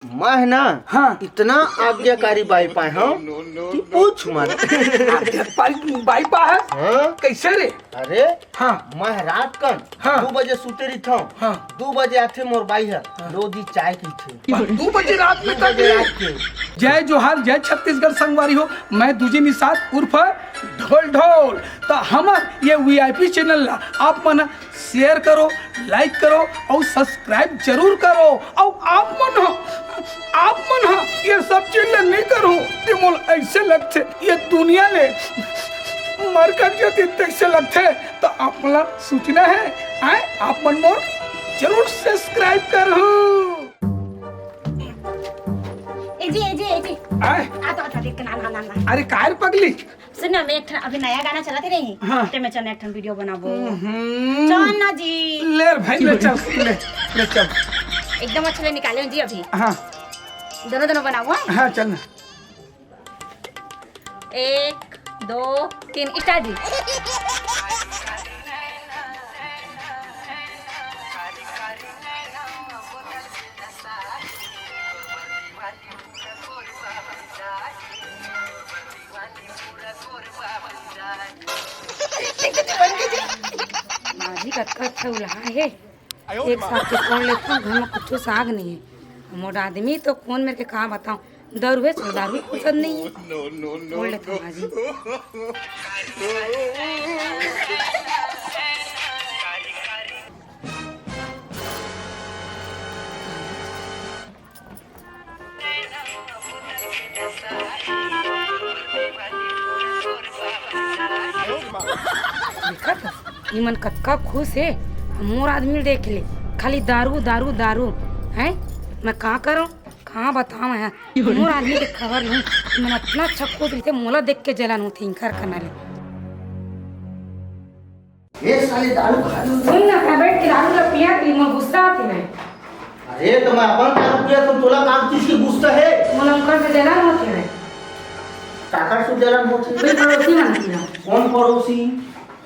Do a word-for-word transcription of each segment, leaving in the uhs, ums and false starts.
मैं ना हाँ। इतना आज्ञाकारी बाई पाए हंव कि पूछ मत। आज्ञाकारी बाई पाए हस? हाँ। कइसे रे? अरे हाँ। मैं रात कन हाँ। दू बजे सुते रहिथंव। हाँ। दू बजे आथे मोर बाई ह, हाँ। लो जी चाय कहिथे। दू बजे रात में दू बजे रात के। जय जोहार, जय छत्तीसगढ़ संगवारी हो। मैं दूजी निषाद उर्फ ढोल ढोल। त हमर ये VIP channel ला आप मन share करो, like करो अउ subscribe जरूर करो। अउ आप मन ह, आप मन ह ये सब चीज ल नइ करो, ते मोला अइसे लगथे, ये दुनिया ले मरकट जतिन तइसे लगथे। त आप मन ला सूचना हे, आय, आप मन मोर जरूर subscribe करहू। ए जी, ए जी, ए जी। आय। आ तो, आ तो, देख, ना, ना, ना, ना। अरे, काय रे पगली? सुन ना, मैं एक ठन अभी नया गाना चलत हे नहीं, हाँ। ते मैं चल एक ठन video बनाबो। हम्म। चल ना जी। ले रे भाई, ले चल, ले, ले चल। एकदम अच्छा ले निकाले हंव जी अभी। हाँ। दोनों, दोनों बनाबो, हाँ? हाँ, चल ना। एक, दो, तीन, start जी। माझी कतका अच्छा उल्हा हे। एक साग के कोन लेथन, घर म कुछो साग नइ हे। मोर आदमी तो कोन मेर के का बतांव, दारू हे, चलो दारू पसंद नइ हे। कोन लेथन माझी। देखत हस, इमन कतका खुश हे। मोर आदमी देख ले, खाली दारू, दारू, दारू। हैं? मैं का करंव? का बतावंव मैं? मोर आदमी के खबर नहीं, इमन अतना अच्छा खुश रहिथे, मोला देख के जलन होथे इंकर करना ले। ए साले दारू खा लो। सुन ना, मैं बैठ के दारू ला पिया के मोर गुस्सा आथे ना। अरे, तो मैं अपन दारू पिया, तो तोला काम किसकी गुस्सा हे? मोला उनकर से जलन होथे ना। काकर से जलन होथे? कोई पड़ोसी मन की ना। कौन पड़ोसी?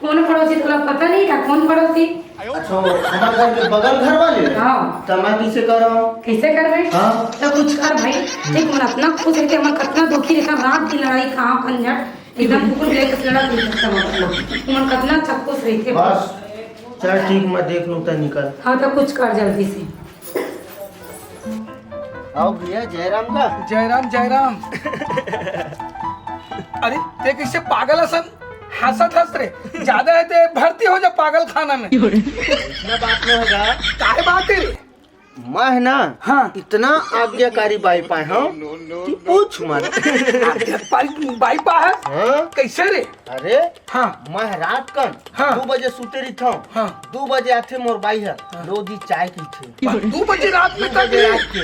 कौन पड़ोसी, तोला पता नहीं का कौन पड़ोसी? अच्छा, हमर घर के बगल घर वाले? हाँ। तो मैं कइसे करंव? कइसे करबे? हाँ। तो कुछ कर भाई, देख, मन अतना खुश रहिथे, मन कतना दुखी रहिथे, रात दिन लड़ाई कहाँ अपन झट। एकदम कुकुर बिलाई कस लड़त रहिथे सब अपना। उमन कतना चक्कू से रहिथे। बस, चल ठीक, मैं देख लूं, तैं निकल। हाँ, तो कुछ कर जल्दी से। आओ भैया, जयराम का। जयराम, जयराम। अरे, तैं कइसे पागल असन हंसत हस रे? ज्यादा हे ते भर्ती हो जा पागल खाना में। अइसना बात नोहे गा। काय बात हे रे? मैं ना हाँ। इतना आज्ञाकारी बाई पाए हंव कि पूछ मत। आज्ञाकारी बाई पाए हस? हाँ। कइसे रे? अरे हाँ। मैं रात कन हाँ। दू बजे सुते रहिथंव। हाँ। दू बजे आथे मोर बाई ह, हाँ। लो जी चाय कहिथे। दू बजे रात में दू बजे रात के।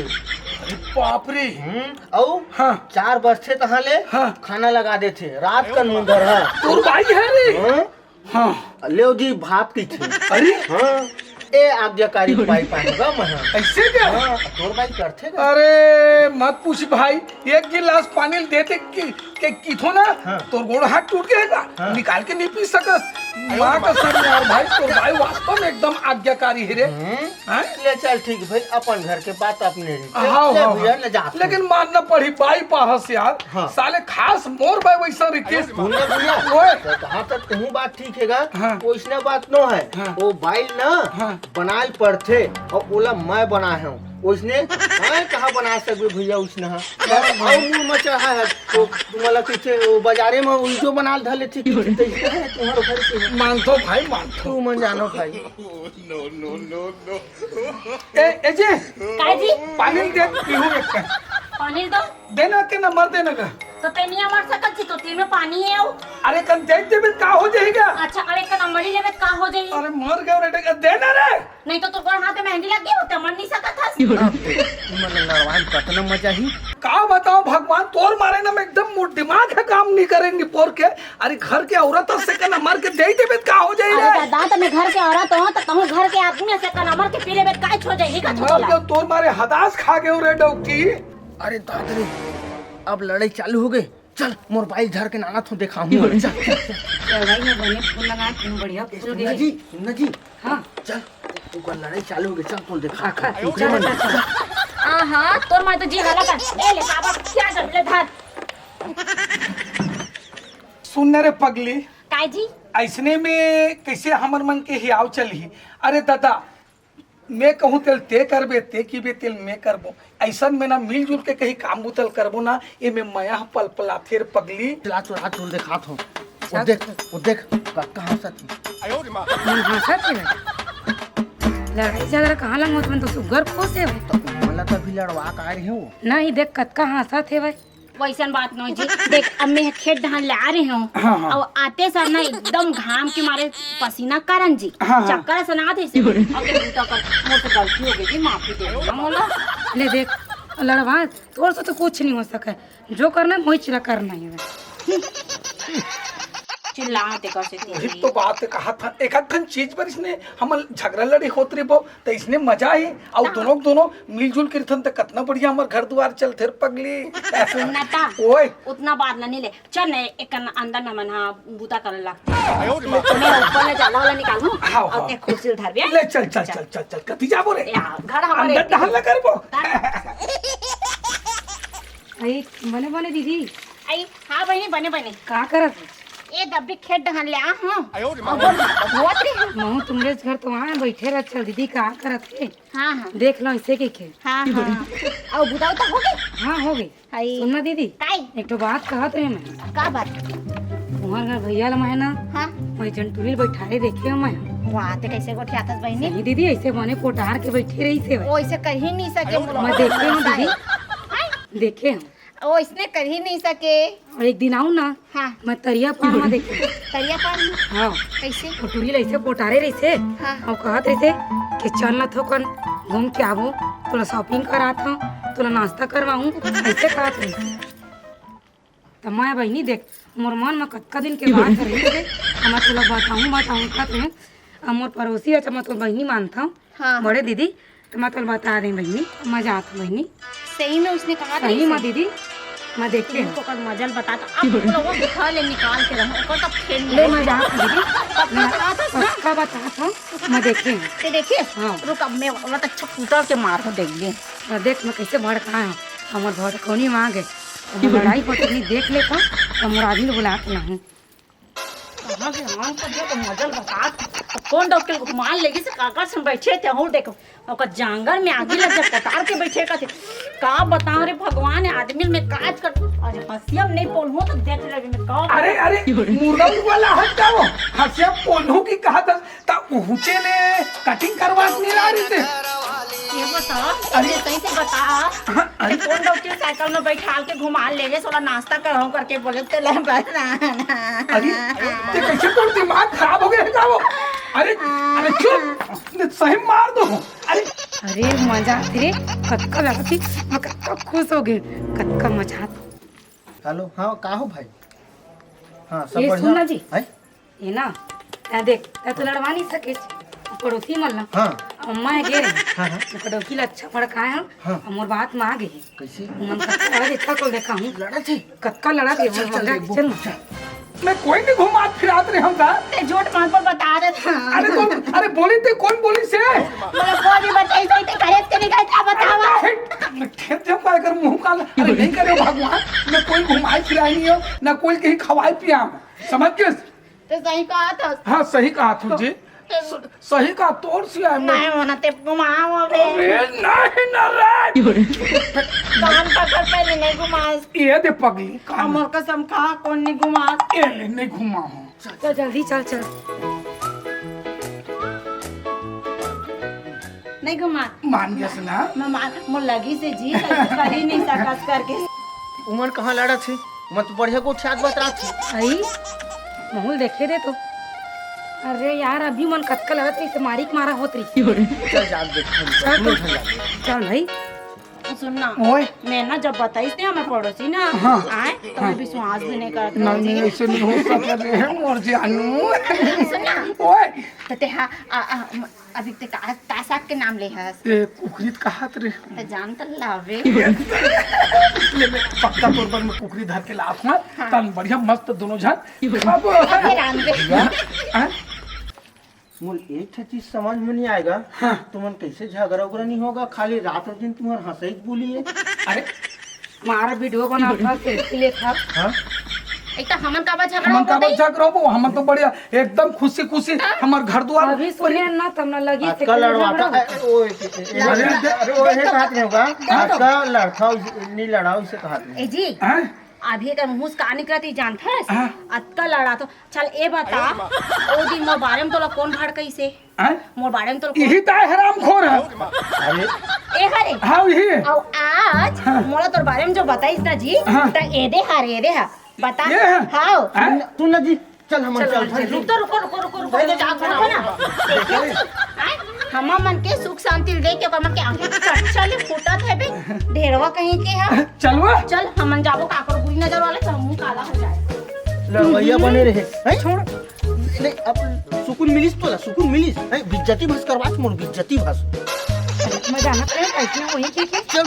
अरे बाप रे। हम्म, अउ हाँ। चार बजथे तहाँ ले हाँ। खाना लगा देथे। रात कन मुंह धर ह। तोर बाई हे रे? हाँ। हाँ। लेव जी भात कहिथे। अरे? हाँ। ए आज्ञाकारी बाई पाए हंव गा मैं। अइसे का? हाँ, तोर बाई करथे का? अरे, मत पूछ भाई, एक गिलास पानी ल देते कि, के किथो ना, हाँ। तोर गोड़ हाथ टूट गे हे का? हाँ। निकाल के नइ पी सकस। माँ कसम यार भाई, तोर बाई वास्तव में एकदम आज्ञाकारी हे रे। हम्म। हाँ? ले चल ठीक भाई, अपन घर के बात अपने रही। हाँ, ले हाँ, भैया, हाँ। ले जा। लेकिन मानना पड़ही, बाई पाए हस यार। हाँ। साले खास मोर बाई वइसन रहिथे। सुन ना भैया, ओए। तो कहाँ तक कहूँ बात ठीक हे गा, हाँ। वइसना बात नोहे। हाँ। ओ बाई ल ना हाँ। बनाए ल पड़थे, अउ ओला मैं बनाए हंव। वइसने मैं कहाँ बना सकबे भैया वइसना ह? अउ मुंह में चढ़ा हे, तो तुम्हारा पीछे वो बाजारे में उल्टो बना ल धर लेथे, पीछे तो इसका है तुम्हारे घर के। मानथंव भाई, मानथंव। तुमन जानो भाई। ए, ए जी। काय जी? पानी दे, पीहूं एक पैक। पानी दो। देना के नंबर देना का? तो तेनिया मर सकत जी, तो तीन में पानी हे वो। अरे कन दे देबे का हो जाही गा? अच्छा, अरे कन अमड़ी लेबे का हो जाही? अरे मर गए रे, देना रे। नहीं तो तोर हाथ में मेहंदी लग गई होते, मर नहीं सकत हस। मतलब लड़वाई में कतना मजा ही। का बताओ भगवान, तोर मारे ना मैं एकदम मो-, दिमाग हे काम नहीं करे निपोर के। अरे घर के औरत से कन मर के दे देबे का हो जाही अरे रे? दादा, तो मैं घर के औरत हूँ, तो कहूँ घर के आदमी से कन मर के पी लेबे, काय छो जाही का मर छोला? के तोर मारे हदास खा गए रे डौकी। अरे दादा रे, अब लड़ाई चालू हो गई। चल, मोर बाई ल धर के लानथंव, देखाहूं। चल, चल, चल। चल भाई, मैं बने फूल लगा, तुम बढ़िया फूल सुन ना गई। जी, सुन ना जी। हाँ। चल, ओकर लड़ाई चालू हो गई, चल, तोला देखाहूं। आखा, चल, चल, चल। हाँ, हाँ, तोर माँ तो जी हालत है। ए, ले बाबा, क्या कर ले धर। सुन न रे पगली, काय जी? अइसने में कइसे हमर मन के हियाव चलही? अरे दादा, मैं कहूँ तेल ते करबे, ते कीबे तेल मैं करबो। अइसन में ना मिलजुल के कहीं काम बुतल करबो ना, एमे मया ह पलपलाथे रे पगली। चला चोरा चोर देखात हो। वो देख, वो देख, कतका हंसत हे। मन हंसत हे। लड़ाई झगड़ा कहाँ लंग होत, मन तो सुग्घर खुश हे। तो मोला तभी लड़वा के आए रहे हो। नहीं देख, कतका हंसत हे भाई। वइसन बात नहीं जी। देख, अब मैं खेत धान ले आ रहे हूँ। हाँ, हाँ। और आते सर ना एकदम घाम के मारे पसीना करन जी। हाँ, हाँ। चक्कर सना थे इसे। अब देख, तो कर, मोर से गलती हो गई जी, माफी दे देना मोला। ले देख, लड़वा, तोर से तो कुछ नहीं हो सके। जो करना है, मोहिच ला करना ही है। चिल्लाते कर से वही तेरी। तो बात कहा था, एक आध ठन चीज पर इसने हमन झगड़ा लड़ी होत रहिबो, त इसने मजा ही। और हाँ। दोनों दोनों मिलजुल के रहिथन, त कतना बढ़िया हमर घर दुआर चलथे रे पगली। सुन ना ता, ओए। उतना बात ना नहीं ले। चल ने, एक अन-, अंदर में मन, हाँ, बूता करे ला। ले, चल, मैं ऊपर ले जाला वाला निकालूं। हाँ, और हाँ। एक कुर्सी उधार भी है। ले, चल, चल, चल। चल, चल, चल, कति जाबो रे? ए, आ, घर हमारे अंदर के। डहर ला करबो। हाँ। अई, बने, बने दीदी। अई, हाँ बहिनी, बने, बने। का करत हे? ए दब्बी खेत डहर ले आ, हाँ। आयो रे माँ। अब बोल, होत रे। महू तुमरे घर तो वहाँ बैठे रह, चल दीदी, का करत हे? हाँ, हाँ। देख लो इसे के खेत। हाँ, हाँ। अब बुताओ तो हो गई? हाँ, हो गई। हाय। सुन ना दीदी, काय? एक ठो बात कहत रहे मैं। का बात? तुम्हार घर भैया ला मैं ना, हाँ। वही जन टूरी ल बैठारे देखे हूँ मैं। वाह, ते कैसे गोठियाथस बहिनी? नहीं दीदी, ऐसे बने कोटार के बैठे रही से। वो ऐसे कर ही नहीं सके, मोला मैं देखे हूँ दीदी, हाँ? देखे हूँ। वो इसने कर ही नहीं सके। और एक दिन आऊ ना, हाँ। मैं तरिया पार में देखे। तरिया पार में? हाँ। कैसे? वो टूरी ल ऐसे कोटारे रही से, हाँ। और कहत रही से कि चल ना थोकन घूम के आबो, तोला shopping करात हूँ, तोला नाश्ता करवाऊँ, ऐसे कहत रही। त मैं बहिनी देख, मोर मन म कतका दिन के बात हरे रे, अब मैं तोला बताऊँ, बताऊँ कहत रहेंव। अब मोर पड़ोसी हे, त मैं तोर बहिनी मानथंव, हाँ। बड़े दीदी, त मैं तोला बता देंव बहिनी, मैं जात हंव बहिनी। सही में उसने कहा था सही इसे? में दीदी, मैं देखे हंव। तुमको कल मजल बता, तो अब बोला वो घर ले निकाल के रहो, ओकर तो खेल ले, नहीं। मैं जात हंव दीदी, पक्का मैं बता था ना? पक्का बता था, मैं देखे हंव। ते देखे? हाँ। रुक, अब मैं औरत अच्छा कुतर के मार हो देख ले। और देख मैं कैसे भड़काए हंव, हमर भड़कौनी मांगे। अब लड़ाई पटनी देख लेथंव, त मोर आदमी ल बुला के लाहूं। कहाँ के आम का जो तो मजल बतात, तो कौन डॉक्टर घुमा लेगी से काकर से बैठे थे, हूँ देखो, ओकर जांगर में आगी लग जा, पतार के बैठे का थे। का बताओ रे भगवान, आदमी में काज कर, अरे हंसिया में नहीं बोलूँ तो देख लेबे मैं का। अरे, अरे, मुर्गा उर्गा ला हट जाओ, हंसिया पोल्हू की कहा था, त उहुचे ले cutting करवा के मिला रही थे। ये बताओ, अरे। ये सही से बता। हाँ, अरे। कौन डॉक्टर साइकिल में बैठाल के घुमा ले गए, सोला नाश्ता कराओ करके बोले थे, ले बस ना, ना। अरे, ते कैसे तोर दिमाग खराब हो गया है का वो? अरे, अरे चुप, सही मार दो। अरे। अरे मजा आती रे, कतका लगती, मैं कतका खुश हो गई, कतका मजा आती। हेलो, हाँ, का हो भाई? हाँ, सब ये बढ़िया। सुन ना जी। हैं? ये ना, तैं देख, तैं तो लड़वा नहीं सके, पड़ोसी मन ला। हाँ। अउ मैं गे रहे, हाँ, हाँ। तो डौकी ला अच्छा भड़काए हंव, हाँ। अउ मोर बात म आ गे। कैसे? मन कतका लड़ा देखा को देखा हूँ। लड़ा थे? कतका लड़ा थे, चल, चल, चल, चल, चल। मैं कोई नहीं घुमात फिरात रहे हंव का। ते झूठ मन पर बता रहे थे। अरे कौन, अरे बोली ते कौन बोली से? मतलब कोई भी बताई सही ते खरीद के निकल क्या बतावा? अरे, ठेठ जब पाए कर मुंह काला, अरे नहीं करे भगवान, मैं कोई घुमाए फिराए नहीं हंव, ना कोई कहीं खवाए पियाए हंव, समझ गेस? ते सही कहा था। हाँ, सही कहा तू जी। ते स-, सही कहा, तोर सियाए में। नहीं होना, ते घुमाओ अबे। अरे, नहीं ना रे। कान पकड़ पहले नहीं घुमास। ये दे पगली, कान। हमर कसम खा, कौन नहीं घुमास। ये ले, नहीं घुमाहूँ। चल, जल्दी चल, चल। नहीं घुमा। मान गेस ना? मैं मान, मोर लगी से जी, कभी नहीं सकस करके। उमन कहाँ लड़त हे? उमन तो बढ़िया गोठियात बतरात हे। आई, महूँ ल देखे दे तो। अरे यार, अभी मन कतका लड़त रही, से मारी के मारा होत रही। चल जा, देख, चल, चल, चल। चल भाई। सुन ना, ओए। मैं ना जब बताइस ना, हमर पड़ोसी ना, हाँ। आए, तो हाँ। मैं विश्वास भी नहीं करत नहीं, नहीं, रही। ऐसे नहीं हो सकता रे, मोर जानू। सुन ना। ओए। तो ते हा, आ, आ, म-, अभी ते का, का साग के नाम ले हस? ए, कुकरी त कहत रे। त जान त लावे। ले, ले, पक्का तोर बर मैं कुकरी धर के लात हूँ। हाँ। तन बढ़िया मस्त दोनों झन खाबो। अबे राम रे। हाँ? मोर एक ठे चीज समझ में नहीं आएगा। हाँ। तुमन कैसे झगड़ा उगड़ा नहीं होगा, खाली रात दिन तुम्हार हंसई बोली है। अरे, हमारा वीडियो बनाता, सेल्फी लेता। हाँ। एक तो हमन काबर झगड़ा हमन होगा काबर नहीं? झगड़ा होबो? हमन तो बढ़िया, एकदम खुशी खुशी, हमार घर दुआर। अभी सुने ना, तब ना लगी आज का लड़वाता है, ओ, ए, ए, अरे, अरे, ओ, हे कहत नहीं होगा। आज का लड़ता नहीं, लड़ाओ इसे कहत नहीं। ए जी, हैं? अभी तो मुंह से का निकलत ही जानत हस? हाँ। अतका लड़ा तो चल, ए बता, ओ दिन मोर बारे में तोला कौन भड़कइसे? हैं? मोर बारे में तोला कौन यही तो है हरामखोर है। अरे, ए हरे, हाँ, यही। अब आज हाँ। मोला तोर बारे में जो बताइस ना जी, हाँ। त ए दे हरे, ए दे हा, बता। ये है? हाँ। हैं? तू ना जी, चल हमन चल। रुक तो, रुको, रुको, रुको, रुको। नहीं, नहीं, जात हन। रुको ना। देखिए, हैं? हमर मन के सुख शांति ल देख के हमर मन के आंखें कच्चा ले फूटत हे बे। ढेरवा कहीं के हा। चलवा। चल, हमन जाबो काकर बुरी नजर वाले, तो मुंह काला हो जाए। लड़वैया बने रहे। हैं? छोड़। नहीं, अब सुकून मिलिस तोला, सुकून मिलिस। हैं, बिज्जती भस करवास मोर, बिज्जती भस। मैं जाना करे, ऐसे वही ठीक है। चल।